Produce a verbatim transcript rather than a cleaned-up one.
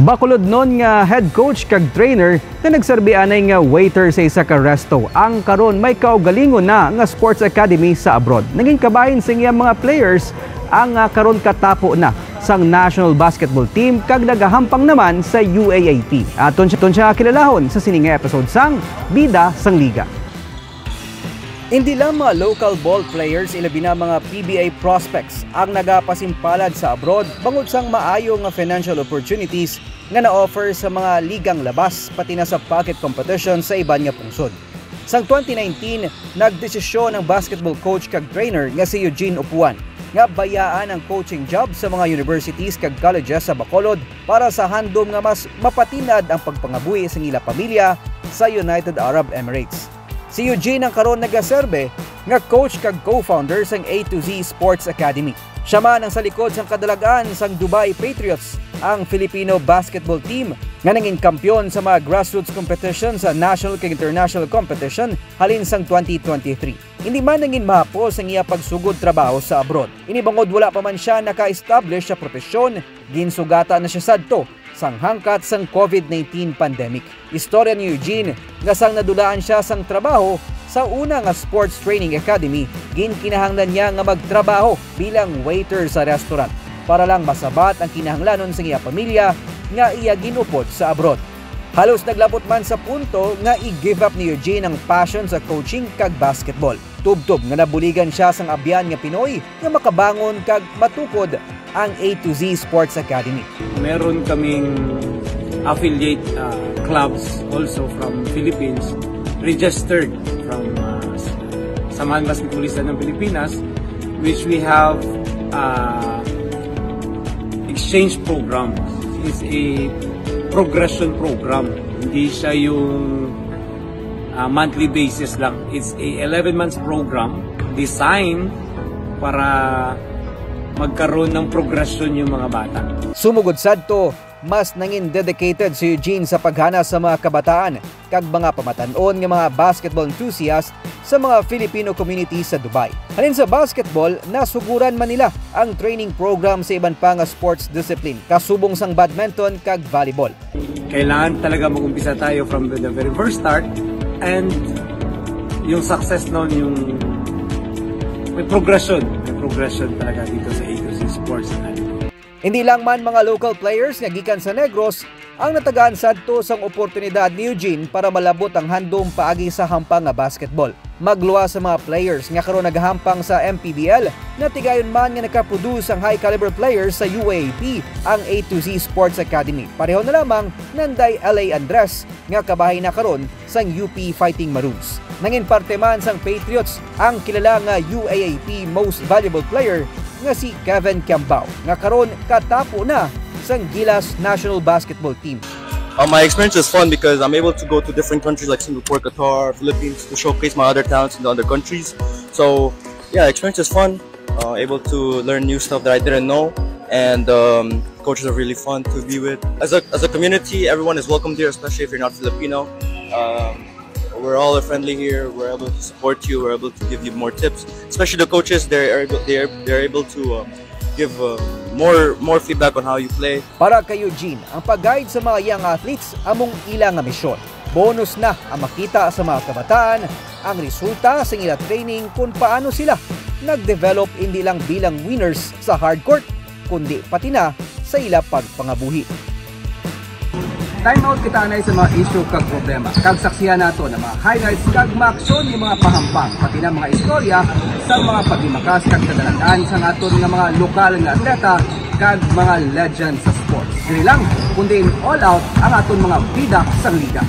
Bacolodnon nga head coach kag trainer nga nagserbi anay nga waiter sa isa ka resto, ang karon may kaugalingon na nga sports academy sa abroad. Naging kabahin sa iyang mga players ang, ah, karon katapo na sang national basketball team kag nagahampang naman sa U A A P. Aton siya, aton siya kilalahon sa sini nga episode sang Bida sang Liga. Hindi lang mga local ball players, ilabi na mga P B A prospects ang nagapasimpalad sa abroad bangod sang maayo nga financial opportunities nga na-offer sa mga ligang labas, pati na sa pocket competition sa iban nga pungsod. Sang twenty nineteen, nagdesisyon ang basketball coach kag trainer nga si Eugene Upuan nga bayaan ang coaching job sa mga universities kag colleges sa Bacolod para sa handom nga mas mapatinad ang pagpangabuhi sang ila pamilya sa United Arab Emirates. Si Eugene ang karon nagaserbe nga coach kag co-founder sang A to Z Sports Academy. Siya man ang sa likod sang kadalag-an sang Dubai Patriots, ang Filipino basketball team nga nangin kampiyon sa mga grassroots competition sa national kag international competition halin sang twenty twenty-three. Hindi man nangin mahapos ang iya pagsugod trabaho sa abroad. Ini bangod wala pa man siya naka-establish sa profesyon, ginsugata na siya sadto sang hangkat sang COVID nineteen pandemic. Istorya ni Eugene nga sang nadulaan siya sang trabaho sa una nga sports training academy, ginkinahanglan niya nga magtrabaho bilang waiter sa restaurant para lang masabat ang kinahanglanon sa iya pamilya nga iya gin-upod sa abroad. Halos naglabot man sa punto nga i-give up ni Eugene ang passion sa coaching kag basketball. Tubtob nga nabuligan siya sang abyan nga Pinoy nga makabangon kag matukod ang A to Z Sports Academy. Meron kaming affiliate, ah, clubs also from Philippines registered from, ah, Samahan Basketballista ng Pilipinas, which we have, ah, exchange program. It's a progression program. Hindi siya yung, ah, monthly basis lang. It's a eleven months program designed para magkaroon ng progression yung mga bata. Sumugod sadto, mas nangin dedicated si Eugene sa paghana sa mga kabataan kag mga pamatan-on nga mga basketball enthusiast sa mga Filipino community sa Dubai. Halin sa basketball, nasuguran man nila ang training program sa iban pa nga sports discipline, kasubong sang badminton kag volleyball. Kailangan talaga mag-umpisa tayo from the, the very first start, and yung success nun, yung may progression, may progression talaga dito sa A to Z Sports Academy. Hindi lang man mga local players nga gikan sa Negros ang natagaan sadto sang oportunidad ni Eugene para malabot ang handom paagi sa hampang nga basketball. Magluwas sa mga players nga karon nagahampang sa M P B L, natigayon man nga nakaproduce ang high caliber players sa U A A P ang A to Z Sports Academy. Pareho na lamang nanday L A Andres nga kabahin na karon sang U P Fighting Maroons. Nangin parte man sang Patriots ang kilala nga U A A P Most Valuable Player nga si Kevin Kiambao, nga karon katapo na sang Gilas National Basketball Team. Uh, my experience is fun because I'm able to go to different countries like Singapore, Qatar, Philippines to showcase my other talents in the other countries. So, yeah, experience is fun. Uh, able to learn new stuff that I didn't know, and um, coaches are really fun to be with. As a as a community, everyone is welcomed here, especially if you're not Filipino. Um, we're all friendly here. We're able to support you. We're able to give you more tips, especially the coaches. They're able, they're they're able to um, give uh, more more feedback on how you play. Para kay Eugene, ang pag-guide sa mga young athletes among ila nga misyon. Bonus na ang makita sa mga kabataan ang resulta sa ila training, kung paano sila nag-develop hindi lang bilang winners sa hard court, kundi pati na sa ila pagpangabuhi. Time out kita anay sa mga issue kag problema. Kag saksihan nato ang mga highlights kag mga aksyon ni mga pahampang, pati na mga istorya sa mga paghimakas kag kadalagan sa aton nga mga lokal nga atleta kag mga legend sa sports. Dili lang, kundi in all out ang aton mga bida sang liga.